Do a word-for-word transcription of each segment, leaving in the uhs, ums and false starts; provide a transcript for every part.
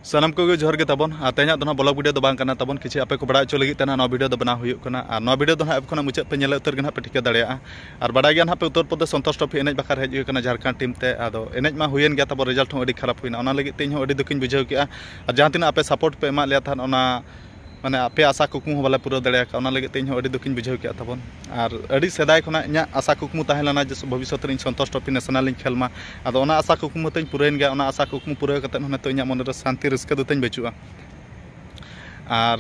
ᱥᱟᱱᱟᱢ ᱠᱚᱜᱮ ᱡᱚᱦᱟᱨ ᱜᱮ ᱛᱟᱵᱚᱱ᱾ ᱟᱨ ᱛᱮᱦᱮᱧᱟᱜ ᱫᱚ ᱱᱟᱦᱟᱜ ᱵᱞᱚᱜ ᱵᱷᱤᱰᱤᱭᱳ ᱫᱚ ᱵᱟᱝ ᱠᱟᱱᱟ ᱛᱟᱵᱚᱱ, ᱠᱤᱪᱷᱩ ᱟᱯᱮ ᱠᱚ ᱵᱟᱲᱟᱭ ᱦᱚᱪᱚ ᱞᱟᱹᱜᱤᱫ ᱛᱮ ᱱᱟᱦᱟᱜ ᱱᱚᱣᱟ ᱵᱷᱤᱰᱤᱭᱳ ᱫᱚ ᱵᱮᱱᱟᱣ ᱦᱩᱭᱩᱜ ᱠᱟᱱᱟ᱾ ᱟᱨ ᱱᱚᱣᱟ ᱵᱷᱤᱰᱤᱭᱳ ᱫᱚ ᱱᱟᱦᱟᱜ ᱮᱦᱚᱵ ᱠᱷᱚᱱᱟᱜ ᱢᱩᱪᱟᱹᱫ ᱯᱮ ᱧᱮᱞ ᱩᱛᱟᱹᱨ ᱜᱮ ᱱᱟᱦᱟᱜ ᱯᱮ ᱴᱷᱤᱠᱟᱹ ᱫᱟᱲᱮᱭᱟᱜᱼᱟ᱾ ᱟᱨ ᱵᱟᱰᱟᱭ ᱜᱮᱭᱟ ᱱᱟᱦᱟᱜ ᱯᱮ ᱩᱛᱛᱚᱨ ᱯᱨᱚᱫᱮᱥ ᱥᱚᱱᱛᱳᱥ ᱴᱨᱚᱯᱷᱤ ᱮᱱᱮᱡ ᱵᱟᱠᱷᱨᱟ ᱦᱮᱡ ᱦᱩᱭ ᱠᱟᱱᱟ ᱡᱷᱟᱲᱠᱷᱚᱸᱰ ᱴᱤᱢ ᱛᱮ᱾ ᱟᱫᱚ ᱮᱱᱮᱡ ᱢᱟ ᱦᱩᱭᱮᱱ ᱜᱮᱭᱟ, ᱛᱟᱵᱚᱱ ᱨᱮᱡᱟᱞᱴ ᱦᱚᱸ ᱟᱹᱰᱤ ᱠᱷᱟᱨᱟᱯ ᱦᱩᱭᱱᱟ᱾ ᱚᱱᱟ ᱞᱟᱹᱜᱤᱫ ᱛᱮ ᱤᱧ ᱦᱚᱸ ᱟᱹᱰᱤ ᱫᱩᱠᱤᱧ ᱵᱩᱡᱷᱟᱹᱣ ᱠᱮᱜᱼᱟ᱾ ᱟᱨ ᱡᱟᱦᱟᱸ ᱛᱤᱱᱟᱹᱜ ᱟᱯᱮ ᱥᱟᱯᱳᱨᱴ ᱯᱮ ᱮᱢᱟᱜ ᱞᱮᱭᱟ ᱛᱟᱦᱮᱸᱫ, ᱚᱱᱟ ᱢᱟᱱᱮ ᱟᱯᱮ ᱟᱥᱟ ᱠᱩᱠᱢᱩ ᱦᱚᱸ ᱵᱟᱞᱮ ᱯᱩᱨᱟᱹᱣ ᱫᱟᱲᱮ ᱟᱠᱟᱫᱼᱟ᱾ ᱚᱱᱟ ᱞᱟᱹᱜᱤᱫ ᱛᱮ ᱤᱧ ᱦᱚᱸ ᱟᱹᱰᱤ ᱫᱩᱠᱤᱧ ᱵᱩᱡᱷᱟᱹᱣ ᱠᱮᱜᱼᱟ ᱛᱟᱵᱚᱱ᱾ ᱟᱨ ᱟᱹᱰᱤ ᱥᱮᱫᱟᱭ ᱠᱷᱚᱱᱟᱜ ᱤᱧᱟᱹᱜ ᱟᱥᱟ ᱠᱩᱠᱢᱩ ᱛᱟᱦᱮᱸ ᱞᱮᱱᱟ ᱡᱮ ᱵᱷᱚᱵᱤᱥᱥᱚᱛ ᱨᱮ ᱤᱧ ᱥᱚᱱᱛᱳᱥ ᱴᱨᱚᱯᱷᱤ ᱱᱮᱥᱱᱟᱞ ᱤᱧ ᱠᱷᱮᱞ ᱢᱟ᱾ ᱟᱫᱚ ᱚᱱᱟ ᱟᱥᱟ ᱠᱩᱠᱢᱩ ᱛᱤᱧ ᱯᱩᱨᱟᱹᱣᱮᱱ ᱜᱮᱭᱟ᱾ ᱚᱱᱟ ᱟᱥᱟ ᱠᱩᱠᱢᱩ ᱯᱩᱨᱟᱹᱣ ᱠᱟᱛᱮᱫ ᱦᱚᱸ ᱱᱤᱛᱚᱜ ᱤᱧᱟᱹᱜ ᱢᱚᱱᱮ ᱨᱮ ᱥᱟᱱᱛᱤ ᱨᱟᱹᱥᱠᱟᱹ ᱫᱚ ᱛᱤᱧ ᱵᱟᱹᱪᱩᱜᱼᱟ᱾ ᱟᱨ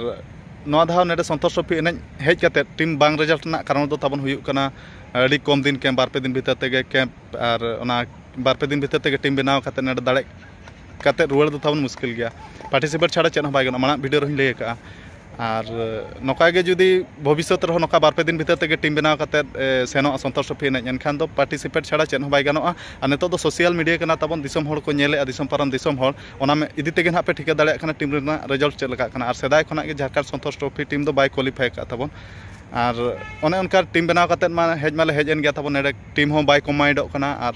ᱱᱚᱣᱟ ᱫᱷᱟᱣ ᱱᱚᱰᱮ ᱥᱚᱱᱛᱳᱥ ᱴᱨᱚᱯᱷᱤ ᱮᱱᱮᱡ ᱦᱮᱡ ᱠᱟᱛᱮᱫ ᱴᱤᱢ ᱵᱟᱝ ᱨᱮᱡᱟᱞᱴ ᱨᱮᱱᱟᱜ ᱠᱟᱨᱚᱱ ᱫᱚ ᱛᱟᱵᱚᱱ ᱦᱩᱭᱩᱜ ᱠᱟᱱᱟ ᱟᱹᱰᱤ ᱠᱚᱢ ᱫᱤᱱ ᱠᱮᱢᱯ, ᱵᱟᱨ ᱯᱮ ᱫᱤᱱ ᱵᱷᱤᱛᱟᱹᱨ ᱛᱮᱜᱮ ᱠᱮᱢᱯ, ᱟᱨ ᱚᱱᱟ ᱵᱟᱨ ᱯᱮ ᱫᱤᱱ ᱵᱷᱤᱛᱟᱹᱨ ᱛᱮᱜᱮ ᱴᱤᱢ ᱵᱮᱱᱟᱣ ᱠᱟᱛᱮᱫ ᱱᱚᱰᱮ ᱫᱟᱲᱮ ᱠᱟᱛᱮᱫ ᱨᱩᱣᱟᱹᱲ ᱫᱚ ᱛᱟᱵᱚᱱ ᱢᱩᱥᱠᱤᱞ ᱜᱮᱭᱟ᱾ ᱯᱟᱨᱴᱤᱥᱤᱯᱮᱴ ᱪᱷᱟᱲᱟ ᱪᱮᱫ ᱦᱚᱸ ᱵᱟᱭ ᱜᱟᱱᱚᱜᱼᱟ, ᱢᱟᱲᱟᱝ ᱵᱷᱤᱰᱤᱭᱳ ᱨᱮᱦᱚᱸᱧ ᱞᱟᱹᱭ ᱟᱠᱟᱫᱼᱟ᱾ ᱟᱨ ᱱᱚᱝᱠᱟ ᱜᱮ ᱡᱩᱫᱤ ᱵᱷᱚᱵᱤᱥᱥᱚᱛ ᱨᱮᱦᱚᱸ ᱱᱚᱝᱠᱟ ᱵᱟᱨ ᱯᱮ ᱫᱤᱱ ᱵᱷᱤᱛᱟᱹᱨ ᱛᱮᱜᱮ ᱴᱤᱢ ᱵᱮᱱᱟᱣ ᱠᱟᱛᱮᱫ, ᱮ, ᱥᱮᱱᱚᱜᱼᱟ ᱥᱚᱱᱛᱳᱥ ᱴᱨᱚᱯᱷᱤ ᱮᱱᱮᱡ, ᱮᱱᱠᱷᱟᱱ ᱫᱚ ᱯᱟᱨᱴᱤᱥᱤᱯᱮᱴ ᱪᱷᱟᱲᱟ ᱪᱮᱫ ᱦᱚᱸ ᱵᱟᱭ ᱜᱟᱱᱚᱜᱼᱟ᱾ ᱟᱨ ᱱᱤᱛᱚᱜ ᱫᱚ ᱥᱳᱥᱟᱞ ᱢᱤᱰᱤᱭᱟ ᱠᱟᱱᱟ ᱛᱟᱵᱚᱱ, ᱫᱤᱥᱚᱢ ᱦᱚᱲ ᱠᱚ ᱧᱮᱞᱮᱫᱼᱟ, ᱫᱤᱥᱚᱢ ᱯᱟᱨᱚᱢ ᱫᱤᱥᱚᱢ ᱦᱚᱲ, ᱚᱱᱟ ᱢᱮ-, ᱤᱫᱤ ᱛᱮᱜᱮ ᱱᱟᱦᱟᱜ ᱯᱮ ᱴᱷᱤᱠᱟᱹ ᱫᱟᱲᱮᱭᱟᱜ ᱠᱟᱱᱟ ᱴᱤᱢ ᱨᱮᱱᱟᱜ ᱨᱮᱡᱟᱞᱴ ᱪᱮᱫ ᱞᱮᱠᱟᱜ ᱠᱟᱱᱟ᱾ ᱟᱨ ᱥᱮᱫᱟᱭ ᱠᱷᱚᱱᱟᱜ ᱜᱮ ᱡᱷᱟᱲᱠᱷᱚᱸᱰ ᱥᱚᱱᱛᱳᱥ ᱴᱨᱚᱯᱷᱤ ᱴᱤᱢ ᱫᱚ ᱵᱟᱭ ᱠᱳᱣᱟᱞᱤᱯᱷᱟᱭ ᱟᱠᱟᱫ ᱛᱟᱵᱚᱱ᱾ ᱟᱨ ᱚᱱᱮ ᱚᱱᱠᱟ ᱴᱤᱢ ᱵᱮᱱᱟᱣ ᱠᱟᱛᱮᱫ ᱢᱟ ᱦᱮᱡ ᱢᱟᱞᱮ ᱦᱮᱡ ᱮᱱ ᱜᱮᱭᱟ ᱛᱟᱵᱚᱱ, ᱱᱚᱰᱮ ᱴᱤᱢ ᱦᱚᱸ ᱵᱟᱭ ᱠᱚᱢᱵᱟᱭᱤᱱᱰᱚᱜ ᱠᱟᱱᱟ᱾ ᱟᱨ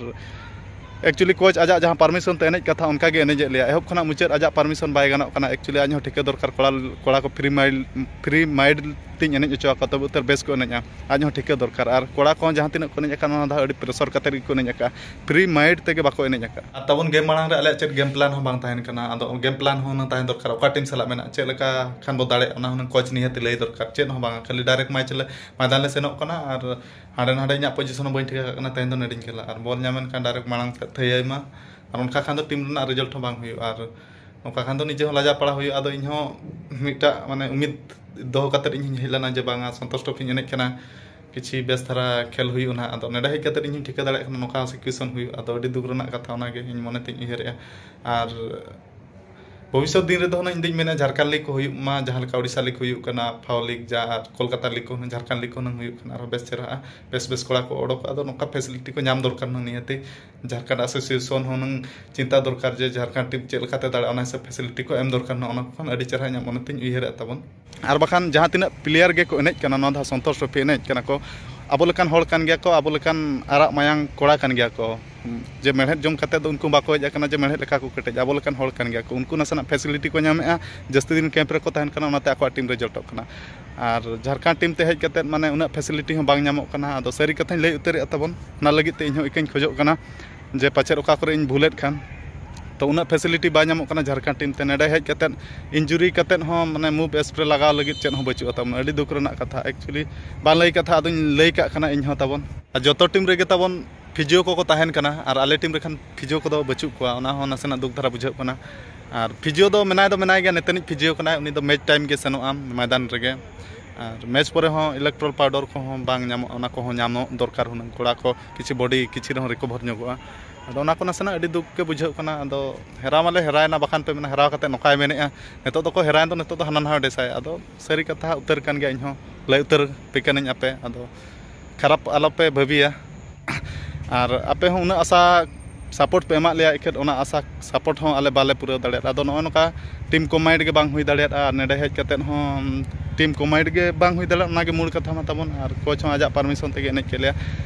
ᱮᱠᱪᱩᱭᱮᱞᱤ ᱠᱳᱪ ᱟᱡᱟᱜ ᱡᱟᱦᱟᱸ ᱯᱟᱨᱢᱤᱥᱚᱱ ᱛᱮ ᱮᱱᱮᱡ ᱠᱟᱛᱷᱟ, ᱚᱱᱠᱟ ᱜᱮ ᱮᱱᱮᱡᱮᱫ ᱞᱮᱭᱟ᱾ ᱮᱦᱚᱵ ᱠᱷᱚᱱᱟᱜ ᱢᱩᱪᱟᱹᱫ ᱟᱡᱟᱜ ᱯᱟᱨᱢᱤᱥᱚᱱ ᱵᱟᱭ ᱜᱟᱱᱚᱜ ᱠᱟᱱᱟ᱾ ᱮᱠᱪᱩᱭᱮᱞᱤ ᱟᱡ ᱦᱚᱸ ᱴᱷᱤᱠᱟᱹ ᱫᱚᱨᱠᱟᱨ, ᱠᱚᱲᱟ, ᱠᱚᱲᱟ ᱠᱚ ᱯᱷᱨᱤ ᱢᱟᱭᱤᱞᱰ, ᱯᱷᱨᱤ ᱢᱟᱭᱤᱱᱰ ᱛᱤᱧ ᱮᱱᱮᱡ ᱦᱚᱪᱚ ᱟᱠᱚᱣᱟ, ᱛᱚᱵᱮ ᱩᱛᱟᱹᱨ ᱵᱮᱥ ᱠᱚ ᱮᱱᱮᱡᱼᱟ᱾ ᱟᱡ ᱦᱚᱸ ᱴᱷᱤᱠᱟᱹ ᱫᱚᱨᱠᱟᱨ᱾ ᱟᱨ ᱠᱚᱲᱟ ᱠᱚᱦᱚᱸ ᱡᱟᱦᱟᱸ ᱛᱤᱱᱟᱹᱜ ᱠᱚ ᱮᱱᱮᱡ ᱟᱠᱟᱫ, ᱚᱱᱟ ᱫᱷᱟᱣ ᱟᱹᱰᱤ ᱯᱨᱮᱥᱚᱨ ᱠᱟᱛᱮᱫ ᱜᱮᱠᱚ ᱮᱱᱮᱡ ᱟᱠᱟᱫᱼᱟ, ᱯᱷᱨᱤ ᱢᱟᱭᱤᱱᱰ ᱛᱮᱜᱮ ᱵᱟᱠᱚ ᱮᱱᱮᱡ ᱟᱠᱟᱫᱼᱟ᱾ ᱟᱨ ᱛᱟᱵᱚᱱ ᱜᱮᱢ ᱢᱟᱲᱟᱝ ᱨᱮ ᱟᱞᱮᱭᱟᱜ ᱪᱮᱫ ᱜᱮᱢ ᱯᱞᱟᱱ ᱦᱚᱸ ᱵᱟᱝ ᱛᱟᱦᱮᱱ ᱠᱟᱱᱟ᱾ ᱟᱫᱚ ᱜᱮᱢ ᱯᱞᱟᱱ ᱦᱚᱸ ᱦᱩᱱᱟᱹᱝ ᱛᱟᱦᱮᱸ ᱫᱚᱨᱠᱟᱨ, ᱚᱠᱟ ᱴᱤᱢ ᱥᱟᱞᱟᱜ ᱢᱮᱱᱟᱜᱼᱟ, ᱪᱮᱫ ᱞᱮᱠᱟ ᱠᱷᱟᱱ ᱵᱚ ᱫᱟᱲᱮᱭᱟᱜᱼᱟ, ᱚᱱᱟ ᱦᱩᱱᱟᱹᱝ ᱠᱳᱪ ᱱᱤᱦᱟᱹᱛ ᱞᱟᱹᱭ ᱫᱚᱨᱠᱟᱨ᱾ ᱪᱮᱫ ᱦᱚᱸ ᱵᱟᱝᱟ, ᱠᱷᱟᱹᱞᱤ ᱰᱟᱭᱨᱮᱠᱴ ᱢᱟᱭ ᱪᱟᱞᱟᱜ ᱢᱚᱭᱫᱟᱱ ᱞᱮ ᱥᱮᱱᱚᱜ ᱠᱟᱱᱟ ᱟᱨ ᱦᱟᱸᱰᱮ ᱱᱟᱰᱮ ᱤᱧᱟᱹᱜ ᱯᱚᱡᱤᱥᱚᱱ ᱦᱚᱸ ᱵᱟᱹᱧ ᱴᱷᱤᱠᱟᱹ ᱠᱟᱜ ᱠᱟᱱᱟ, ᱛᱮᱦᱮᱧ ᱫᱚ ᱱᱚᱰᱮᱧ ᱠᱷᱮᱞᱟ᱾ ᱟᱨ ᱵᱚᱞ ᱧᱟᱢᱮᱱ ᱠᱷᱟᱱ ᱰᱟᱭᱨᱮᱠᱴ ᱢᱟᱲᱟᱝ ᱥᱮᱫ ᱛᱷᱟᱹᱭᱟᱹᱭ ᱢᱟ᱾ ᱟᱨ ᱚᱱᱠᱟ ᱠᱷᱟᱱ ᱫᱚ ᱴᱤᱢ ᱨᱮᱱᱟᱜ ᱨᱮᱡᱟᱞᱴ ᱦᱚᱸ ᱵᱟᱝ ᱦᱩᱭᱩᱜᱼᱟ᱾ ᱟᱨ ᱱᱚᱝᱠᱟ ᱠᱷᱟᱱ ᱫᱚ ᱱᱤᱡᱮ ᱦᱚᱸ ᱞᱟᱡᱟᱣ ᱯᱟᱲᱟᱣ ᱦᱩᱭᱩᱜᱼᱟ᱾ ᱟᱫᱚ ᱤᱧ ᱦᱚᱸ ᱢᱤᱫᱴᱟᱜ ᱢᱟᱱᱮ ᱩᱢᱤᱫ ᱫᱚᱦᱚ ᱠᱟᱛᱮᱫ ᱤᱧ ᱦᱮᱡ ᱞᱮᱱᱟ ᱡᱮ ᱵᱟᱝᱟ, ᱥᱚᱱᱛᱳᱥ ᱴᱨᱚᱯᱷᱤᱧ ᱮᱱᱮᱡ ᱠᱟᱱᱟ, ᱠᱤᱪᱷᱤ ᱵᱮᱥ ᱫᱷᱟᱨᱟ ᱠᱷᱮᱞ ᱦᱩᱭᱩᱜᱼᱟ ᱱᱟᱦᱟᱜ᱾ ᱟᱫᱚ ᱱᱚᱰᱮ ᱦᱮᱡ ᱠᱟᱛᱮᱫ ᱤᱧ ᱦᱚᱸᱧ ᱴᱷᱤᱠᱟᱹ ᱫᱟᱲᱮᱭᱟᱜ ᱠᱟᱱᱟ ᱱᱚᱝᱠᱟ ᱦᱚᱸ ᱥᱤᱪᱩᱭᱮᱥᱚᱱ ᱦᱩᱭᱩᱜᱼᱟ᱾ ᱟᱫᱚ ᱟᱹᱰᱤ ᱫᱩᱠ ᱨᱮᱱᱟᱜ ᱠᱟᱛᱷᱟ, ᱚᱱᱟᱜᱮ ᱤᱧ ᱢᱚᱱᱮ ᱛᱤᱧ ᱩᱭᱦᱟᱹᱨᱮᱜᱼᱟ᱾ ᱟᱨ ᱵᱷᱚᱵᱤᱥᱥᱚᱛ ᱫᱤᱱ ᱨᱮᱫᱚ ᱦᱩᱱᱟᱹᱝ ᱤᱧ ᱫᱩᱧ ᱢᱮᱱᱟ ᱡᱷᱟᱲᱠᱷᱚᱸᱰ ᱞᱤᱜᱽ ᱠᱚ ᱦᱩᱭᱩᱜ ᱢᱟ, ᱡᱟᱦᱟᱸ ᱞᱮᱠᱟ ᱳᱰᱤᱥᱟ ᱞᱤᱜᱽ ᱦᱩᱭᱩᱜ ᱠᱟᱱᱟ, ᱯᱷᱟᱣ ᱞᱤᱜᱽ ᱡᱟ, ᱟᱨ ᱠᱳᱞᱠᱟᱛᱟ ᱞᱤᱜᱽ ᱠᱚ ᱦᱩᱱᱟᱹᱝ, ᱡᱷᱟᱲᱠᱷᱚᱸᱰ ᱞᱤᱜᱽ ᱠᱚ ᱦᱩᱱᱟᱹᱝ ᱦᱩᱭᱩᱜ ᱠᱟᱱᱟ, ᱟᱨᱦᱚᱸ ᱵᱮᱥ ᱪᱮᱦᱨᱟᱜᱼᱟ, ᱵᱮᱥ ᱵᱮᱥ ᱠᱚᱲᱟ ᱠᱚ ᱚᱰᱚᱠᱚᱜᱼᱟ᱾ ᱟᱫᱚ ᱱᱚᱝᱠᱟ ᱯᱷᱮᱥᱤᱞᱤᱴᱤ ᱠᱚ ᱧᱟᱢ ᱫᱚᱨᱠᱟᱨ ᱦᱩᱱᱟᱹᱝ ᱱᱤᱦᱟᱹᱛᱤ᱾ ᱡᱷᱟᱲᱠᱷᱚᱸᱰ ᱟᱥᱳᱥᱤᱭᱮᱥᱚᱱ ᱦᱩᱱᱟᱹᱝ ᱪᱤᱱᱛᱟ ᱫᱚᱨᱠᱟᱨ ᱡᱮ ᱡᱷᱟᱲᱠᱷᱚᱸᱰ ᱴᱤᱢ ᱪᱮᱫ ᱞᱮᱠᱟᱛᱮ ᱫᱟᱲᱮᱭᱟᱜᱼᱟ, ᱚᱱᱟ ᱦᱤᱥᱟᱹᱵ ᱯᱷᱮᱥᱤᱞᱤᱴᱤ ᱠᱚ ᱮᱢ ᱫᱚᱨᱠᱟᱨ ᱦᱩᱱᱟᱹᱝ᱾ ᱚᱱᱟ ᱠᱚ ᱠᱷᱟᱱ ᱟᱹᱰᱤ ᱪᱮᱦᱨᱟ ᱤᱧᱟᱹᱜ ᱢᱚᱱᱮ ᱛᱤᱧ ᱩᱭᱦᱟᱹᱨᱮᱫ ᱛᱟᱵᱚᱱ᱾ ᱟᱨ ᱵᱟᱠᱷᱟᱱ ᱡᱟᱦᱟᱸ ᱛᱤᱱᱟᱹᱜ ᱯᱞᱮᱭᱟᱨ ᱜᱮᱠᱚ ᱮᱱᱮᱡ ᱠᱟᱱᱟ ᱱᱚᱣᱟ ᱫᱷᱟᱣ ᱥᱚᱱᱛᱳᱥ ᱴᱨᱚᱯᱷᱤ ᱮᱱᱮᱡ ᱠᱟᱱᱟ ᱠᱚ, ᱟᱵᱚ ᱞᱮᱠᱟᱱ ᱦᱚᱲ ᱠᱟᱱ ᱜᱮᱭᱟ ᱠᱚ, ᱟᱵᱚ ᱞᱮᱠᱟᱱ ᱟᱨᱟᱜ ᱢᱟᱭᱟᱝ ᱠᱚᱲᱟ ᱠᱟᱱ ᱜᱮᱭᱟ ᱠᱚ᱾ ᱡᱮ ᱢᱮᱲᱦᱮᱫ ᱡᱚᱢ ᱠᱟᱛᱮ ᱫᱚ ᱩᱱᱠᱩ ᱵᱟᱠᱚ ᱦᱮᱡ ᱟᱠᱟᱱᱟ ᱡᱮ ᱢᱮᱲᱦᱮᱫ ᱞᱮᱠᱟ ᱠᱚ ᱠᱮᱴᱮᱡ, ᱟᱵᱚ ᱞᱮᱠᱟᱱ ᱦᱚᱲ ᱠᱟᱱ ᱜᱮᱭᱟ ᱠᱚ᱾ ᱩᱱᱠᱩ ᱱᱟᱥᱮᱱᱟᱜ facility ᱠᱚ ᱧᱟᱢᱮᱫᱼᱟ, ᱡᱟᱹᱥᱛᱤ ᱫᱤᱱ ᱠᱮᱢᱯ ᱨᱮᱠᱚ ᱛᱟᱦᱮᱱ ᱠᱟᱱᱟ, ᱚᱱᱟᱛᱮ ᱟᱠᱚᱣᱟᱜ ᱴᱤᱢ ᱨᱮ ᱡᱚᱴᱚᱜ ᱠᱟᱱᱟ᱾ ᱟᱨ ᱡᱷᱟᱲᱠᱷᱚᱸᱰ ᱴᱤᱢ ᱛᱮ ᱦᱮᱡ ᱠᱟᱛᱮ ᱢᱟᱱᱮ ᱩᱱᱟᱹᱜ facility ᱦᱚᱸ ᱵᱟᱝ ᱧᱟᱢᱚᱜ ᱠᱟᱱᱟ᱾ ᱟᱫᱚ ᱥᱟᱹᱨᱤ ᱠᱟᱛᱷᱟᱧ ᱞᱟᱹᱭ ᱩᱛᱟᱹᱨᱮᱫᱼᱟ ᱛᱟᱵᱚᱱ, ᱚᱱᱟ ᱞᱟᱹᱜᱤᱫ ᱛᱮ ᱤᱧᱦᱚᱸ ᱤᱠᱟᱹᱧ ᱠᱷᱚᱡᱚᱜ ᱠᱟᱱᱟ ᱡᱮ ᱯᱟᱪᱮᱫ ᱚᱠᱟ ᱠᱚᱨᱮ ᱤᱧ ᱵᱷᱩᱞᱮᱫ ᱠᱷᱟᱱ᱾ ᱛᱚ ᱩᱱᱟᱹᱜ facility ᱵᱟᱭ ᱧᱟᱢᱚᱜ ᱠᱟᱱᱟ ᱡᱷᱟᱲᱠᱷᱚᱸᱰ ᱴᱤᱢ ᱛᱮ᱾ ᱱᱚᱰᱮ ᱦᱮᱡ ᱠᱟᱛᱮ injury ᱠᱟᱛᱮ ᱦᱚᱸ ᱢᱟᱱᱮ move spray ᱞᱟᱜᱟᱣ ᱞᱟᱹᱜᱤᱫ ᱪᱮᱫ ᱦᱚᱸ ᱵᱟᱹᱪᱩᱜᱼᱟ ᱛᱟᱵᱚᱱ᱾ ᱟᱹᱰᱤ ᱫᱩᱠ ᱨᱮᱱᱟᱜ ᱠᱟᱛᱷᱟ, actually ᱵᱟᱝ ᱞᱟᱹᱭ ᱠᱟᱛᱷᱟ, ᱟᱫᱚᱧ ᱞᱟᱹᱭ ᱠᱟᱜ ᱠᱟᱱᱟ ᱤᱧᱦᱚᱸ ᱛᱟᱵᱚᱱ᱾ ᱟᱨ ᱡᱚᱛᱚ ᱴᱤᱢ ᱨᱮᱜᱮ ᱛᱟᱵᱚᱱ physio ᱠᱚᱠᱚ ᱛᱟᱦᱮᱱ ᱠᱟᱱᱟ, ᱟᱨ ᱟᱞᱮ ᱴᱤᱢ ᱨᱮᱠᱷᱟᱱ physio ᱠᱚᱫᱚ ᱵᱟᱹᱪᱩᱜ ᱠᱚᱣᱟ, ᱚᱱᱟ ᱦᱚᱸ ᱱᱟᱥᱮᱱᱟᱜ ᱫᱩᱠ ᱫᱷᱟᱨᱟ ᱵᱩᱡᱷᱟᱹᱜ ᱠᱟᱱᱟ᱾ ᱟᱨ physio ᱫᱚ ᱢᱮᱱᱟᱭ ᱫᱚ ᱢᱮᱱᱟᱭ ᱜᱮᱭᱟ, ᱱᱤᱛᱟᱹᱱᱤᱡ physio ᱠᱟᱱᱟᱭ, ᱩᱱᱤ ᱫᱚ match time ᱜᱮ ᱥᱮᱱᱚᱜᱼᱟ ᱢᱚᱭᱫᱟᱱ ᱨᱮᱜᱮ᱾ ᱟᱨ match ᱯᱚᱨᱮ ᱦᱚᱸ electrol powder ᱠᱚᱦᱚᱸ ᱵᱟᱝ ᱧᱟᱢᱚᱜᱼᱟ, ᱚᱱᱟ ᱠᱚᱦᱚᱸ ᱧᱟᱢᱚᱜ ᱫᱚᱨᱠᱟᱨ ᱦᱩᱱᱟᱹᱝ, ᱠᱚᱲᱟ ᱠᱚ ᱠᱤᱪᱷᱩ body ᱠᱤᱪᱷᱩ ᱨᱮᱦᱚᱸ recover ᱧᱚᱜᱚᱜᱼᱟ᱾ ᱟᱫᱚ ᱚᱱᱟ ᱠᱚ ᱱᱟᱥᱮᱱᱟᱜ ᱟᱹᱰᱤ ᱫᱩᱠ ᱜᱮ ᱵᱩᱡᱷᱟᱹᱜ ᱠᱟᱱᱟ᱾ ᱟᱫᱚ ᱦᱮᱨᱟᱣ ᱢᱟᱞᱮ ᱦᱮᱨᱟᱭᱮᱱᱟ, ᱵᱟᱠᱷᱟᱱ ᱯᱮ ᱢᱮᱱᱟ ᱦᱮᱨᱟᱣ ᱠᱟᱛᱮ ᱱᱚᱝᱠᱟᱭ ᱢᱮᱱᱮᱫᱼᱟ, ᱱᱤᱛᱚᱜ ᱫᱚᱠᱚ ᱦᱮᱨᱟᱭᱮᱱ ᱫᱚ ᱱᱤᱛᱚᱜ ᱫᱚ ᱦᱟᱱᱟ ᱱᱟᱣᱟ ᱰᱮᱥᱟᱭ᱾ ᱟᱫᱚ ᱥᱟᱹᱨᱤ ᱠᱟᱛᱷᱟ ᱩᱛᱟᱹᱨ ᱠᱟᱱ ᱜᱮᱭᱟ, ᱤᱧᱦᱚᱸ ᱞᱟᱹᱭ ᱩᱛᱟᱹᱨ ᱯᱮ ᱠᱟᱹᱱᱟᱹᱧ ᱟᱯᱮ, ᱟᱫᱚ ᱠᱷᱟᱨᱟᱯ ᱟᱞᱚᱯᱮ ᱵᱷᱟᱹᱵᱤᱭᱟ᱾ ᱟᱨ ᱟᱯᱮ ᱦᱚᱸ ᱩᱱᱟᱹᱜ ᱟᱥᱟ support ᱯᱮ ᱮᱢᱟᱜ ᱞᱮᱭᱟ, ᱮᱠᱷᱮᱱ ᱚᱱᱟ ᱟᱥᱟ support ᱦᱚᱸ ᱟᱞᱮ ᱵᱟᱞᱮ ᱯᱩᱨᱟᱹᱣ ᱫᱟᱲᱮᱭᱟᱜᱼᱟ᱾ ᱟᱫᱚ ᱱᱚᱜᱼᱚᱭ ᱱᱚᱝᱠᱟ team combined ᱜᱮ ᱵᱟᱝ ᱦᱩᱭ ᱫᱟᱲᱮᱭᱟᱜᱼᱟ, ᱟᱨ ᱱᱚᱰᱮ ᱦᱮᱡ ᱠᱟᱛᱮᱫ ᱦᱚᱸ team combined ᱜᱮ ᱵᱟᱝ ᱦᱩᱭ ᱫᱟᱲᱮᱭᱟᱜᱼᱟ, ᱚᱱᱟᱜᱮ ᱢᱩᱲ ᱠᱟᱛᱷᱟ ᱢᱟ ᱛᱟᱵᱚᱱ᱾ ᱟᱨ coach ᱦᱚᱸ ᱟᱡᱟᱜ permission ᱛᱮᱜᱮ ᱮᱱᱮᱡ ᱠᱮᱫ ᱞᱮᱭᱟ᱾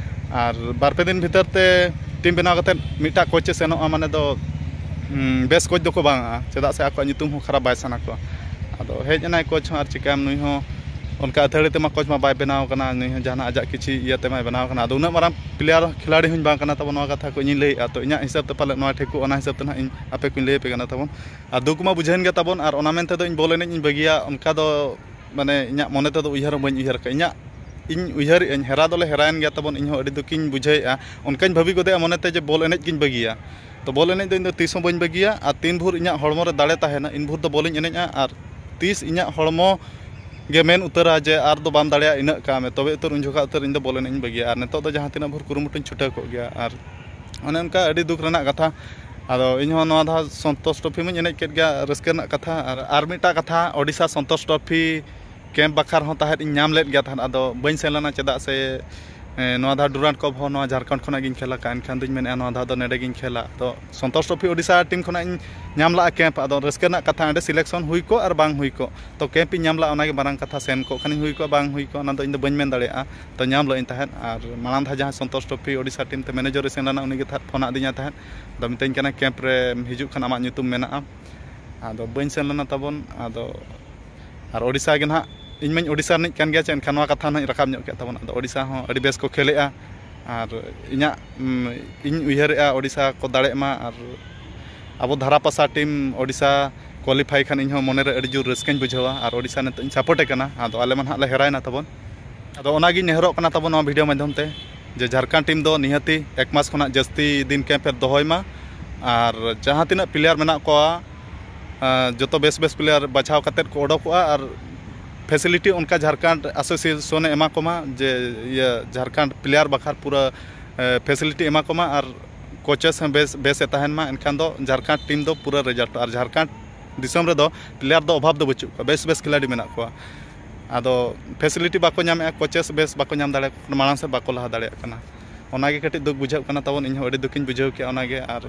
ᱟᱨ ᱵᱟᱨ ᱯᱮ ᱫᱤᱱ ᱵᱷᱤᱛᱟᱹᱨ ᱛᱮ team ᱵᱮᱱᱟᱣ ᱠᱟᱛᱮᱫ ᱢᱤᱫᱴᱟᱜ coach ᱮ ᱥᱮᱱᱚᱜᱼᱟ, ᱢᱟᱱᱮ ᱫᱚ, ᱦᱩᱸ, ᱵᱮᱥ coach ᱫᱚᱠᱚ ᱵᱟᱝᱟ, ᱪᱮᱫᱟᱜ ᱥᱮ ᱟᱠᱚᱣᱟᱜ ᱧᱩᱛᱩᱢ ᱦᱚᱸ ᱠᱷᱟᱨᱟᱯ ᱵᱟᱭ ᱥᱟᱱᱟ ᱠᱚᱣᱟ᱾ ᱟᱫᱚ ᱦᱮᱡ ᱮᱱᱟᱭ coach ᱦᱚᱸ, ᱟᱨ ᱪᱤᱠᱟᱹᱭᱟᱢ, ᱱᱩᱭ ᱦᱚᱸ ᱚᱱᱠᱟ ᱟᱹᱛᱷᱟᱹᱲᱤ ᱛᱮᱢᱟ coach ᱢᱟ ᱵᱟᱭ ᱵᱮᱱᱟᱣ ᱠᱟᱱᱟ, ᱱᱩᱭ ᱦᱚᱸ ᱡᱟᱦᱟᱱᱟᱜ ᱟᱡᱟᱜ ᱠᱤᱪᱷᱤ ᱤᱭᱟᱹ ᱛᱮᱢᱟᱭ ᱵᱮᱱᱟᱣ ᱠᱟᱱᱟ᱾ ᱟᱫᱚ ᱩᱱᱟᱹᱜ ᱢᱟᱨᱟᱝ player ᱠᱷᱤᱞᱟᱲᱤ ᱦᱚᱸᱧ ᱵᱟᱝ ᱠᱟᱱᱟ ᱛᱟᱵᱚᱱ, ᱱᱚᱣᱟ ᱠᱟᱛᱷᱟ ᱠᱚ ᱤᱧᱤᱧ ᱞᱟᱹᱭᱮᱫᱼᱟ᱾ ᱛᱚ ᱤᱧᱟᱹᱜ ᱦᱤᱥᱟᱹᱵ ᱛᱮ ᱯᱟᱞᱮ ᱱᱚᱣᱟ ᱴᱷᱤᱠᱚᱜ, ᱚᱱᱟ ᱦᱤᱥᱟᱹᱵ ᱛᱮ ᱱᱟᱦᱟᱜ ᱤᱧ ᱟᱯᱮ ᱠᱚᱧ ᱞᱟᱹᱭ ᱟᱯᱮ ᱠᱟᱱᱟ ᱛᱟᱵᱚᱱ᱾ ᱟᱨ ᱫᱩᱠ ᱢᱟ ᱵᱩᱡᱷᱟᱹᱣᱮᱱ ᱜᱮ ᱛᱟᱵᱚᱱ, ᱟᱨ ᱚᱱᱟ ᱢᱮᱱᱛᱮ ᱫᱚ ᱤᱧ ᱵᱚᱞ ᱮᱱᱮᱡ ᱤᱧ ᱵᱟᱹᱜᱤᱭᱟ, ᱚᱱᱠᱟ ᱫᱚ ᱢᱟᱱᱮ ᱤᱧᱟᱹᱜ ᱢᱚᱱᱮ ᱛᱮᱫᱚ ᱩᱭᱦᱟᱹᱨ ᱦᱚᱸ ᱵᱟᱹᱧ ᱩᱭᱦᱟᱹᱨ ᱟᱠᱟᱫᱼᱟ᱾ ᱤᱧᱟᱹᱜ, ᱤᱧ ᱩᱭᱦᱟᱹᱨᱮᱫ ᱟᱹᱧ, ᱦᱮᱨᱟ ᱫᱚᱞᱮ ᱦᱮᱨᱟᱭᱮᱱ ᱜᱮᱭᱟ ᱛᱟᱵᱚᱱ, ᱤᱧᱦᱚᱸ ᱟᱹᱰᱤ ᱫᱩᱠᱤᱧ ᱵᱩᱡᱷᱟᱹᱣᱮᱫᱼᱟ᱾ ᱚᱱᱠᱟᱧ ᱵᱷᱟᱹᱵᱤ ᱜᱚᱫᱮᱜᱼᱟ ᱢᱚᱱᱮᱛᱮ ᱡᱮ ᱵᱚᱞ ᱮᱱᱮᱡ ᱜᱤᱧ ᱵᱟᱹᱜᱤᱭᱟ᱾ ᱛᱚ ᱵᱚᱞ ᱮᱱᱮᱡ ᱫᱚ ᱤᱧ ᱫᱚ ᱛᱤᱥ ᱦᱚᱸ ᱵᱟᱹᱧ ᱵᱟᱹᱜᱤᱭᱟ, ᱟᱨ ᱛᱤᱱ ᱵᱷᱳᱨ ᱤᱧᱟᱹᱜ ᱦᱚᱲᱢᱚ ᱨᱮ ᱫᱟᱲᱮ ᱛᱟᱦᱮᱱᱟ, ᱤᱱ ᱵᱷᱳᱨ ᱫᱚ ᱵᱚᱞᱤᱧ ᱮᱱᱮᱡᱼᱟ᱾ ᱟᱨ ᱛᱤᱥ ᱤᱧᱟᱹᱜ ᱦᱚᱲᱢᱚ ᱜᱮ ᱢᱮᱱ ᱩᱛᱟᱹᱨᱟ ᱡᱮ ᱟᱨ ᱫᱚ ᱵᱟᱢ ᱫᱟᱲᱮᱭᱟᱜᱼᱟ, ᱤᱱᱟᱹᱜ ᱠᱟᱜ ᱢᱮ, ᱛᱚᱵᱮ ᱩᱛᱟᱹᱨ ᱩᱱ ᱡᱚᱠᱷᱟ ᱩᱛᱟᱹᱨ ᱤᱧ ᱫᱚ ᱵᱚᱞ ᱮᱱᱮᱡ ᱤᱧ ᱵᱟᱹᱜᱤᱭᱟ᱾ ᱟᱨ ᱱᱤᱛᱚᱜ ᱫᱚ ᱡᱟᱦᱟᱸ ᱛᱤᱱᱟᱹᱜ ᱵᱷᱳᱨ ᱠᱩᱨᱩᱢᱩᱴᱩᱧ ᱪᱷᱩᱴᱟᱹᱣ ᱠᱚᱜ ᱜᱮᱭᱟ᱾ ᱟᱨ ᱚᱱᱮ ᱚᱱᱠᱟ ᱟᱹᱰᱤ ᱫᱩᱠ ᱨᱮᱱᱟᱜ ᱠᱟᱛᱷᱟ᱾ ᱟᱫᱚ ᱤᱧᱦᱚᱸ ᱱᱚᱣᱟ ᱫᱷᱟᱣ ᱥᱚᱱᱛᱳᱥ ᱴᱨᱚᱯᱷᱤ ᱢᱟᱧ ᱮᱱᱮᱡ ᱠᱮᱫ ᱜᱮᱭᱟ, ᱨᱟᱹᱥᱠᱟᱹ ᱨᱮᱱᱟᱜ ᱠᱟᱛᱷᱟ᱾ ᱟᱨ, ᱟᱨ ᱢᱤᱫᱴᱟᱜ ᱠᱟᱛᱷᱟ, ᱳᱰᱤᱥᱟ ᱥᱚᱱᱛᱳᱥ ᱴᱨᱚᱯᱷᱤ ᱠᱮᱢᱯ ᱵᱟᱠᱷᱨᱟ ᱦᱚᱸ ᱛᱟᱦᱮᱸᱫ ᱤᱧ ᱧᱟᱢ ᱞᱮᱫ ᱜᱮᱭᱟ ᱛᱟᱦᱮᱸᱫ, ᱟᱫᱚ ᱵᱟᱹᱧ ᱥᱮᱱ ᱞᱮᱱᱟ, ᱪᱮᱫᱟᱜ ᱥᱮ ᱮᱸ, ᱱᱚᱣᱟ ᱫᱷᱟᱣ ᱰᱩᱨᱟᱱᱴ ᱠᱚᱯ ᱦᱚᱸ ᱱᱚᱣᱟ ᱡᱷᱟᱲᱠᱷᱚᱸᱰ ᱠᱷᱚᱱᱟᱜ ᱜᱤᱧ ᱠᱷᱮᱞ ᱟᱠᱟᱫᱼᱟ, ᱮᱱᱠᱷᱟᱱ ᱫᱚᱧ ᱢᱮᱱᱮᱫᱼᱟ ᱱᱚᱣᱟ ᱫᱷᱟᱣ ᱫᱚ ᱱᱚᱰᱮ ᱜᱤᱧ ᱠᱷᱮᱞᱟ᱾ ᱟᱫᱚ ᱥᱚᱱᱛᱳᱥ ᱴᱨᱚᱯᱷᱤ ᱳᱰᱤᱥᱟ ᱴᱤᱢ ᱠᱷᱚᱱᱟᱜ ᱤᱧ ᱧᱟᱢ ᱞᱟᱜᱼᱟ ᱠᱮᱢᱯ᱾ ᱟᱫᱚ ᱨᱟᱹᱥᱠᱟᱹ ᱨᱮᱱᱟᱜ ᱠᱟᱛᱷᱟ, ᱚᱸᱰᱮ ᱥᱤᱞᱮᱠᱥᱚᱱ ᱦᱩᱭ ᱠᱚᱜ ᱟᱨ ᱵᱟᱝ ᱦᱩᱭ ᱠᱚᱜ, ᱛᱚ ᱠᱮᱢᱯ ᱤᱧ ᱧᱟᱢ ᱞᱟᱜᱼᱟ, ᱚᱱᱟᱜᱮ ᱢᱟᱨᱟᱝ ᱠᱟᱛᱷᱟ᱾ ᱥᱮᱱ ᱠᱚᱜ ᱠᱷᱟᱱᱤᱧ ᱦᱩᱭ ᱠᱚᱜᱼᱟ, ᱵᱟᱝ ᱦᱩᱭ ᱠᱚᱜᱼᱟ, ᱚᱱᱟ ᱫᱚ ᱤᱧ ᱫᱚ ᱵᱟᱹᱧ ᱢᱮᱱ ᱫᱟᱲᱮᱭᱟᱜᱼᱟ᱾ ᱛᱚ ᱧᱟᱢ ᱞᱟᱜ ᱟᱹᱧ ᱛᱟᱦᱮᱸᱫ᱾ ᱟᱨ ᱢᱟᱲᱟᱝ ᱫᱷᱟᱣ ᱡᱟᱦᱟᱸᱭ ᱥᱚᱱᱛᱳᱥ ᱴᱨᱚᱯᱷᱤ ᱳᱰᱤᱥᱟ ᱴᱤᱢ ᱛᱮ ᱢᱮᱱᱮᱡᱟᱨ ᱮ ᱥᱮᱱ ᱞᱮᱱᱟ, ᱩᱱᱤ ᱜᱮ ᱛᱟᱦᱮᱸᱫ ᱯᱷᱳᱱ ᱟᱫᱤᱧᱟ ᱛᱟᱦᱮᱸᱫ᱾ ᱟᱫᱚ ᱢᱤᱛᱟᱹᱧ ᱠᱟᱱᱟ, ᱠᱮᱢᱯ ᱨᱮ ᱦᱤᱡᱩᱜ ᱠᱷᱟᱱ ᱟᱢᱟᱜ ᱧᱩᱛᱩᱢ ᱢᱮᱱᱟᱜᱼᱟ᱾ ᱟᱫᱚ ᱵᱟᱹᱧ ᱥᱮᱱ ᱞᱮᱱᱟ ᱛᱟᱵᱚᱱ᱾ ᱟᱫᱚ ᱟᱨ ᱳᱰᱤᱥᱟ ᱜᱮ ᱱᱟᱦᱟᱜ, ᱤᱧ ᱢᱟᱧ ᱳᱰᱤᱥᱟ ᱨᱤᱱᱤᱡ ᱠᱟᱱ ᱜᱮᱭᱟ ᱪᱮ, ᱮᱱᱠᱷᱟᱱ ᱱᱚᱣᱟ ᱠᱟᱛᱷᱟ ᱱᱟᱦᱟᱜ ᱤᱧ ᱨᱟᱠᱟᱵ ᱧᱚᱜ ᱠᱮᱫ ᱛᱟᱵᱚᱱ᱾ ᱟᱫᱚ ᱳᱰᱤᱥᱟ ᱦᱚᱸ ᱟᱹᱰᱤ ᱵᱮᱥ ᱠᱚ ᱠᱷᱮᱞᱮᱜᱼᱟ᱾ ᱟᱨ ᱤᱧᱟᱹᱜ, ᱩᱢ, ᱤᱧ ᱩᱭᱦᱟᱹᱨᱮᱜᱼᱟ ᱳᱰᱤᱥᱟ ᱠᱚ ᱫᱟᱲᱮᱜ ᱢᱟ᱾ ᱟᱨ ᱟᱵᱚ ᱫᱷᱟᱨᱟᱯᱟᱥᱟ ᱴᱤᱢ ᱳᱰᱤᱥᱟ ᱠᱳᱣᱟᱞᱤᱯᱷᱟᱭ ᱠᱷᱟᱱ ᱤᱧᱦᱚᱸ ᱢᱚᱱᱮᱨᱮ ᱟᱹᱰᱤ ᱡᱳᱨ ᱨᱟᱹᱥᱠᱟᱹᱧ ᱵᱩᱡᱷᱟᱹᱣᱟ᱾ ᱟᱨ ᱳᱰᱤᱥᱟ ᱱᱤᱛᱚᱜ ᱤᱧ ᱥᱟᱯᱳᱨᱴᱮ ᱠᱟᱱᱟ᱾ ᱟᱫᱚ ᱟᱞᱮ ᱢᱟ ᱱᱟᱦᱟᱜ ᱞᱮ ᱦᱮᱨᱟᱭᱮᱱᱟ ᱛᱟᱵᱚᱱ᱾ ᱟᱫᱚ ᱚᱱᱟᱜᱤᱧ ᱱᱮᱦᱚᱨᱚᱜ ᱠᱟᱱᱟ ᱛᱟᱵᱚᱱ ᱱᱚᱣᱟ ᱵᱷᱤᱰᱤᱭᱳ ᱢᱟᱫᱽᱫᱷᱚᱢ ᱛᱮ, ᱡᱮ ᱡᱷᱟᱲᱠᱷᱚᱸᱰ ᱴᱤᱢ ᱫᱚ ᱱᱤᱦᱟᱹᱛᱤ ᱮᱠ ᱢᱟᱥ ᱠᱷᱚᱱᱟᱜ ᱡᱟᱹᱥᱛᱤ ᱫᱤᱱ ᱠᱮᱢᱯ ᱮ ᱫᱚᱦᱚᱭ ᱢᱟ᱾ ᱟᱨ ᱡᱟᱦᱟᱸ ᱛᱤᱱᱟᱹᱜ ᱯᱞᱮᱭᱟᱨ ᱢᱮᱱᱟᱜ ᱠᱚᱣᱟ, ᱟᱸ, ᱡᱚᱛᱚ ᱵᱮᱥ ᱵᱮᱥ ᱯᱞᱮᱭᱟᱨ ᱵᱟᱪᱷᱟᱣ ᱠᱟᱛᱮᱫ ᱠᱚ ᱚᱰᱚᱠᱚᱜᱼᱟ᱾ ᱟᱨ ᱯᱷᱮᱥᱤᱞᱤᱴᱤ ᱚᱱᱠᱟ ᱡᱷᱟᱲᱠᱷᱚᱸᱰ ᱮᱥᱳᱥᱤᱭᱮᱥᱚᱱ ᱮ ᱮᱢᱟ ᱠᱚᱢᱟ, ᱡᱮ ᱤᱭᱟᱹ ᱡᱷᱟᱲᱠᱷᱚᱸᱰ ᱯᱞᱮᱭᱟᱨ ᱵᱟᱠᱷᱨᱟ ᱯᱩᱨᱟᱹ, ᱮ, ᱯᱷᱮᱥᱤᱞᱤᱴᱤ ᱮᱢᱟ ᱠᱚᱢᱟ᱾ ᱟᱨ ᱠᱳᱪᱮᱥ ᱦᱚᱸ ᱵᱮᱥ, ᱵᱮᱥ ᱮ ᱛᱟᱦᱮᱱ ᱢᱟ, ᱮᱱᱠᱷᱟᱱ ᱫᱚ ᱡᱷᱟᱲᱠᱷᱚᱸᱰ ᱴᱤᱢ ᱫᱚ ᱯᱩᱨᱟᱹ ᱨᱮᱡᱟᱞᱴ᱾ ᱟᱨ ᱡᱷᱟᱲᱠᱷᱚᱸᱰ ᱫᱤᱥᱚᱢ ᱨᱮᱫᱚ ᱯᱞᱮᱭᱟᱨ ᱫᱚ ᱚᱵᱷᱟᱵᱽ ᱫᱚ ᱵᱟᱹᱪᱩᱜ ᱠᱚᱣᱟ, ᱵᱮᱥ ᱵᱮᱥ ᱠᱷᱤᱞᱟᱲᱤ ᱢᱮᱱᱟᱜ ᱠᱚᱣᱟ᱾ ᱟᱫᱚ ᱯᱷᱮᱥᱤᱞᱤᱴᱤ ᱵᱟᱠᱚ ᱧᱟᱢᱮᱫᱼᱟ, ᱠᱳᱪᱮᱥ ᱵᱮᱥ ᱵᱟᱠᱚ ᱧᱟᱢ ᱫᱟᱲᱮᱭᱟᱠᱚ ᱠᱟᱱᱟ, ᱢᱟᱲᱟᱝ ᱥᱮᱫ ᱵᱟᱠᱚ ᱞᱟᱦᱟ ᱫᱟᱲᱮᱭᱟᱜ ᱠᱟᱱᱟ᱾ ᱚᱱᱟᱜᱮ ᱠᱟᱹᱴᱤᱡ ᱫᱩᱠ ᱵᱩᱡᱷᱟᱹᱜ ᱠᱟᱱᱟ ᱛᱟᱵᱚᱱ, ᱤᱧᱦᱚᱸ ᱟᱹᱰᱤ ᱫᱩᱠᱤᱧ ᱵᱩᱡᱷᱟᱹᱣ ᱠᱮᱜᱼᱟ ᱚᱱᱟᱜᱮ᱾ ᱟᱨ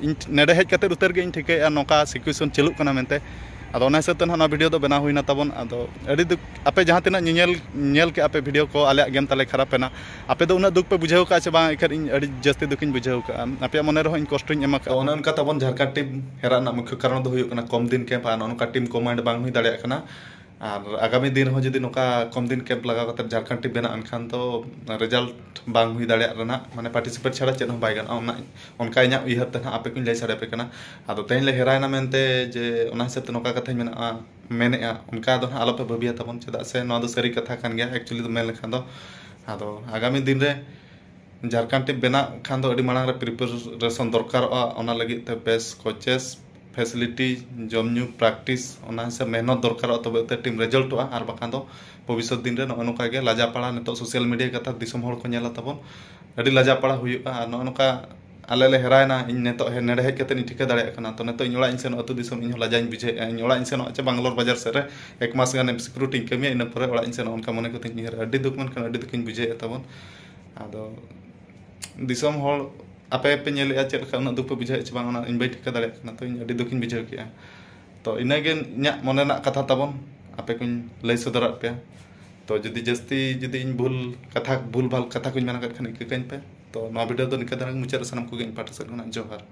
ᱤᱧ ᱱᱮᱰᱮ ᱦᱮᱡ ᱠᱟᱛᱮ ᱩᱛᱟᱹᱨ ᱜᱮ ᱤᱧ ᱴᱷᱤᱠᱟᱹᱭᱮᱫᱼᱟ ᱱᱚᱝᱠᱟ ᱥᱤᱪᱩᱭᱮᱥᱚᱱ ᱪᱟᱹᱞᱩᱜ ᱠᱟᱱᱟ ᱢᱮᱱᱛᱮ᱾ ᱟᱫᱚ ᱚᱱᱟ ᱦᱤᱥᱟᱹᱵ ᱛᱮ ᱱᱟᱦᱟᱜ ᱱᱚᱣᱟ ᱵᱷᱤᱰᱤᱭᱳ ᱫᱚ ᱵᱮᱱᱟᱣ ᱦᱩᱭᱱᱟ ᱛᱟᱵᱚᱱ᱾ ᱟᱫᱚ ᱟᱹᱰᱤ ᱫᱩᱠ, ᱟᱯᱮ ᱡᱟᱦᱟᱸ ᱛᱤᱱᱟᱹᱜ ᱧᱮᱧᱮᱞ, ᱧᱮᱞ ᱠᱮᱜᱼᱟ ᱯᱮ ᱵᱷᱤᱰᱤᱭᱳ ᱠᱚ, ᱟᱞᱮᱭᱟᱜ ᱜᱮᱢ ᱛᱟᱞᱮ ᱠᱷᱟᱨᱟᱯ ᱮᱱᱟ, ᱟᱯᱮ ᱫᱚ ᱩᱱᱟᱹᱜ ᱫᱩᱠ ᱯᱮ ᱵᱩᱡᱷᱟᱹᱣ ᱠᱟᱜᱼᱟ ᱪᱮ ᱵᱟᱝ? ᱮᱱᱠᱷᱟᱱ ᱤᱧ ᱟᱹᱰᱤ ᱡᱟᱹᱥᱛᱤ ᱫᱩᱠᱤᱧ ᱵᱩᱡᱷᱟᱹᱣ ᱠᱟᱜᱼᱟ, ᱟᱯᱮᱭᱟᱜ ᱢᱚᱱᱮ ᱨᱮᱦᱚᱸ ᱤᱧ ᱠᱚᱥᱴᱚᱧ ᱮᱢ ᱟᱠᱟᱫᱼᱟ᱾ ᱚᱱᱮ ᱚᱱᱠᱟ ᱛᱟᱵᱚᱱ ᱡᱷᱟᱲᱠᱷᱚᱸᱰ ᱴᱤᱢ ᱦᱮᱨᱟᱜ ᱨᱮᱱᱟᱜ ᱢᱩᱠᱷᱭᱚ ᱠᱟᱨᱚᱱ ᱫᱚ ᱦᱩᱭᱩᱜ ᱠᱟᱱᱟ ᱠᱚᱢ ᱫᱤᱱ ᱠᱮᱢᱯ ᱟᱨ ᱱᱚᱜᱼᱚ ᱱᱚᱝᱠᱟ ᱴᱤᱢ ᱠᱚᱢᱟᱱᱰ ᱵᱟᱝ ᱦᱩᱭ ᱫᱟᱲᱮᱭᱟᱜ ᱠᱟᱱᱟ᱾ ᱟᱨ ᱟᱜᱟᱢᱤ ᱫᱤᱱ ᱨᱮᱦᱚᱸ ᱡᱩᱫᱤ ᱱᱚᱝᱠᱟ ᱠᱚᱢ ᱫᱤᱱ ᱠᱮᱢᱯ ᱞᱟᱜᱟᱣ ᱠᱟᱛᱮ ᱡᱷᱟᱲᱠᱷᱚᱸᱰ ᱴᱤᱢ ᱵᱮᱱᱟᱜᱼᱟ, ᱮᱱᱠᱷᱟᱱ ᱫᱚ ᱨᱮᱡᱟᱞᱴ ᱵᱟᱝ ᱦᱩᱭ ᱫᱟᱲᱮᱭᱟᱜ ᱨᱮᱱᱟᱜ, ᱢᱟᱱᱮ ᱯᱟᱨᱴᱤᱥᱤᱯᱮᱴ ᱪᱷᱟᱲᱟ ᱪᱮᱫ ᱦᱚᱸ ᱵᱟᱭ ᱜᱟᱱᱚᱜᱼᱟ᱾ ᱚᱱᱟ, ᱚᱱᱠᱟ ᱤᱧᱟᱹᱜ ᱩᱭᱦᱟᱹᱨ ᱛᱮ ᱱᱟᱦᱟᱜ ᱟᱯᱮ ᱠᱚᱧ ᱞᱟᱹᱭ ᱥᱟᱰᱮ ᱟᱯᱮ ᱠᱟᱱᱟ᱾ ᱟᱫᱚ ᱛᱮᱦᱮᱧ ᱞᱮ ᱦᱮᱨᱟᱭᱮᱱᱟ ᱢᱮᱱᱛᱮ ᱡᱮ ᱚᱱᱟ ᱦᱤᱥᱟᱹᱵ ᱛᱮ ᱱᱚᱝᱠᱟ ᱠᱟᱛᱷᱟᱧ ᱢᱮᱱᱮᱫᱼᱟ, ᱢᱮᱱᱮᱫᱼᱟ, ᱚᱱᱠᱟ ᱫᱚ ᱱᱟᱦᱟᱜ ᱟᱞᱚᱯᱮ ᱵᱷᱟᱹᱵᱤᱭᱟ ᱛᱟᱵᱚᱱ, ᱪᱮᱫᱟᱜ ᱥᱮ ᱱᱚᱣᱟ ᱫᱚ ᱥᱟᱹᱨᱤ ᱠᱟᱛᱷᱟ ᱠᱟᱱ ᱜᱮᱭᱟ ᱮᱠᱪᱩᱭᱮᱞᱤ ᱫᱚ ᱢᱮᱱ ᱞᱮᱠᱷᱟᱱ ᱫᱚ᱾ ᱟᱫᱚ ᱟᱜᱟᱢᱤ ᱫᱤᱱ ᱨᱮ ᱡᱷᱟᱲᱠᱷᱚᱸᱰ ᱴᱤᱢ ᱵᱮᱱᱟᱜ ᱠᱷᱟᱱ ᱫᱚ ᱟᱹᱰᱤ ᱢᱟᱲᱟᱝ ᱨᱮ ᱯᱨᱤᱯᱟᱨᱮᱥᱚᱱ ᱫᱚᱨᱠᱟᱨᱚᱜᱼᱟ, ᱚᱱᱟ ᱞᱟᱹᱜᱤᱫ ᱛᱮ ᱵᱮᱥ ᱠᱳᱪᱮᱥ, ᱯᱷᱮᱥᱤᱞᱤᱴᱤ, ᱡᱚᱢ ᱧᱩ, ᱯᱨᱮᱠᱴᱤᱥ, ᱚᱱᱟ ᱦᱤᱥᱟᱹᱵ ᱢᱮᱦᱱᱚᱛ ᱫᱚᱨᱠᱟᱨᱚᱜᱼᱟ, ᱛᱚᱵᱮ ᱛᱮ ᱴᱤᱢ ᱨᱮᱡᱟᱞᱴᱚᱜᱼᱟ᱾ ᱟᱨ ᱵᱟᱠᱷᱟᱱ ᱫᱚ ᱵᱷᱚᱵᱤᱥᱥᱚᱛ ᱫᱤᱱ ᱨᱮ ᱱᱚᱜᱼᱚ ᱱᱚᱝᱠᱟ ᱜᱮ ᱞᱟᱡᱟᱯᱟᱲᱟ, ᱱᱤᱛᱚᱜ ᱥᱳᱥᱟᱞ ᱢᱤᱰᱤᱭᱟ ᱠᱟᱛᱷᱟ ᱫᱤᱥᱚᱢ ᱦᱚᱲ ᱠᱚ ᱧᱮᱞᱟ ᱛᱟᱵᱚᱱ, ᱟᱹᱰᱤ ᱞᱟᱡᱟᱯᱟᱲᱟ ᱦᱩᱭᱩᱜᱼᱟ᱾ ᱟᱨ ᱱᱚᱜᱼᱚ ᱱᱚᱝᱠᱟ ᱟᱞᱮ ᱞᱮ ᱦᱮᱨᱟᱭᱮᱱᱟ, ᱤᱧ ᱱᱤᱛᱚᱜ ᱦᱮ-, ᱱᱮᱰᱮ ᱦᱮᱡ ᱠᱟᱛᱮ ᱤᱧ ᱴᱷᱤᱠᱟᱹ ᱫᱟᱲᱮᱭᱟᱜ ᱠᱟᱱᱟ᱾ ᱛᱚ ᱱᱤᱛᱚᱜ ᱤᱧ ᱚᱲᱟᱜ ᱤᱧ ᱥᱮᱱᱚᱜ, ᱟᱹᱛᱩ ᱫᱤᱥᱚᱢ, ᱤᱧ ᱦᱚᱸ ᱞᱟᱡᱟᱣ ᱤᱧ ᱵᱩᱡᱷᱟᱹᱣᱮᱫᱼᱟ᱾ ᱤᱧ ᱚᱲᱟᱜ ᱤᱧ ᱥᱮᱱᱚᱜᱼᱟ ᱪᱮ ᱵᱟᱝᱞᱳᱨ ᱵᱟᱡᱟᱨ ᱥᱮᱫ ᱨᱮ ᱮᱠ ᱢᱟᱥ ᱜᱟᱱ ᱥᱤᱠᱩᱨᱤᱴᱤᱧ ᱠᱟᱹᱢᱤᱭᱟ, ᱤᱱᱟᱹ ᱯᱚᱨᱮ ᱚᱲᱟᱜ ᱤᱧ ᱥᱮᱱᱚᱜᱼᱟ, ᱚᱱᱠᱟ ᱢᱚᱱᱮ ᱠᱟᱛᱮᱧ ᱩᱭᱦᱟᱹᱨᱟ᱾ ᱟᱹᱰᱤ ᱫᱩᱠ, ᱢᱮᱱᱠᱷᱟᱱ ᱟᱹᱰᱤ ᱫᱩᱠᱤᱧ ᱵᱩᱡᱷᱟᱹᱣᱮᱫᱼᱟ ᱛᱟᱵᱚᱱ᱾ ᱟᱫᱚ ᱫᱤᱥᱚᱢ ᱦᱚᱲ ᱟᱯᱮ ᱯᱮ ᱧᱮᱞᱮᱫᱼᱟ ᱪᱮᱫ ᱞᱮᱠᱟ ᱩᱱᱟᱹᱜ ᱫᱩᱠ ᱯᱮ ᱵᱩᱡᱷᱟᱹᱣᱮᱫ ᱪᱮ ᱵᱟᱝ, ᱚᱱᱟ ᱤᱧ ᱵᱟᱹᱧ ᱴᱷᱤᱠᱟᱹ ᱫᱟᱲᱮᱭᱟᱜ ᱠᱟᱱᱟ᱾ ᱛᱚ ᱤᱧ ᱟᱹᱰᱤ ᱫᱩᱠᱤᱧ ᱵᱩᱡᱷᱟᱹᱣ ᱠᱮᱫᱼᱟ᱾ ᱛᱚ ᱤᱱᱟᱹᱜᱮ ᱤᱧᱟᱹᱜ ᱢᱚᱱᱮ ᱨᱮᱱᱟᱜ ᱠᱟᱛᱷᱟ ᱛᱟᱵᱚᱱ, ᱟᱯᱮ ᱠᱚᱧ ᱞᱟᱹᱭ ᱥᱚᱫᱚᱨᱟᱫ ᱯᱮᱭᱟ᱾ ᱛᱚ ᱡᱩᱫᱤ ᱡᱟᱹᱥᱛᱤ ᱡᱩᱫᱤ ᱤᱧ ᱵᱷᱩᱞ ᱠᱟᱛᱷᱟ, ᱵᱷᱩᱞ ᱵᱷᱟᱞ ᱠᱟᱛᱷᱟ ᱠᱚᱧ ᱢᱮᱱ ᱟᱠᱟᱫ ᱠᱷᱟᱱ ᱤᱠᱟᱹ ᱠᱟᱹᱧ ᱯᱮ᱾ ᱛᱚ ᱱᱚᱣᱟ ᱵᱷᱤᱰᱤᱭᱳ ᱫᱚ ᱱᱤᱝᱠᱟᱹ ᱫᱷᱟᱨᱟ ᱜᱮ ᱢᱩᱪᱟᱹᱫ ᱨᱮ ᱥᱟᱱᱟᱢ ᱠᱚᱜᱮ ᱤᱧ ᱯᱟᱦᱴᱟ ᱥᱮᱫ ᱠᱷᱚᱱᱟᱜ ᱡᱚᱦᱟᱨ᱾